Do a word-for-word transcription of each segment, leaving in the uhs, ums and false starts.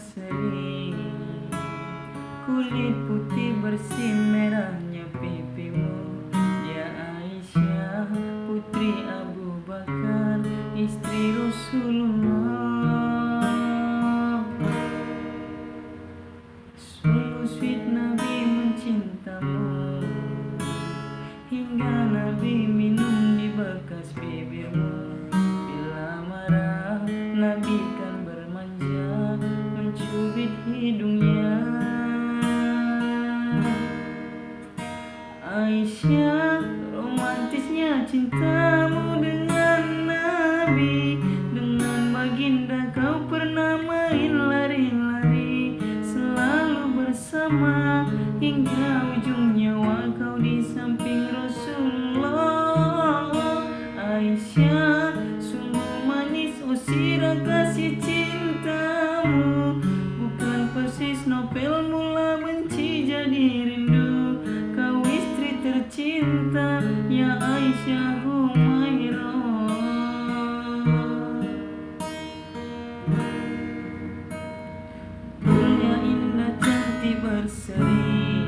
Seri, kulit putih bersih merahnya pipimu, ya Aisyah, putri Abu Bakar, istri Rasulullah. Sungguh sweet Nabi mencintamu, hingga Nabi minum di bekas bibirmu. Bila marah, Nabi kan bermanja, mencubit hidungnya. Aisyah, romantisnya cintamu dengan Nabi, dengan baginda kau pernah main lari-lari, selalu bersama hingga ujung nyawa kau di samping Rasulullah. Aisyah, sungguh manis, oh sirah kasih cintamu, bukan persis novelmu la benci jadi rindu. Kau istri tercinta, ya Aisyah Humairah. Mulia, indah, cantik, berseri,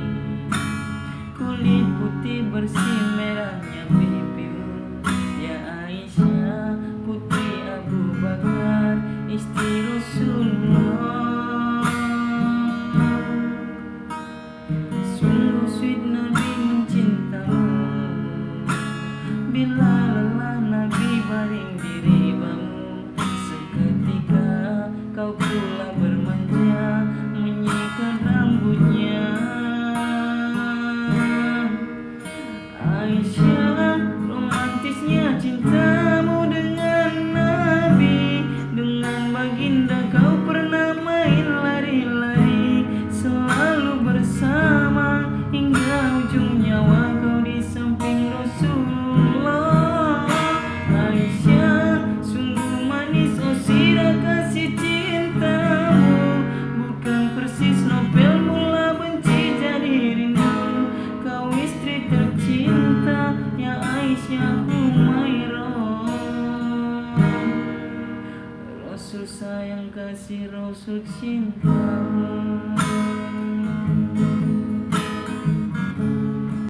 kulit putih bersih merahnya pipimu, ya Aisyah, putri Abu Bakar, istri Rasulullah. Sungguh sweet Nabi mencintamu. Bila lelah Nabi baring diri bamu, seketika kau pula bermanja menyikat rambutnya. Aisyah, romantisnya cintamu dengan Nabi, dengan baginda kau pernah main lari-lari, selalu bersama hingga ujung nyawa kau di samping Rasulullah. Aisyah, sungguh manis, oh sirah kasih cintamu, bukan persis novelmu la benci jadi rindu. Kau istri tercinta, ya Aisyah Humairah. Rasul sayang kasih, Rasul cinta.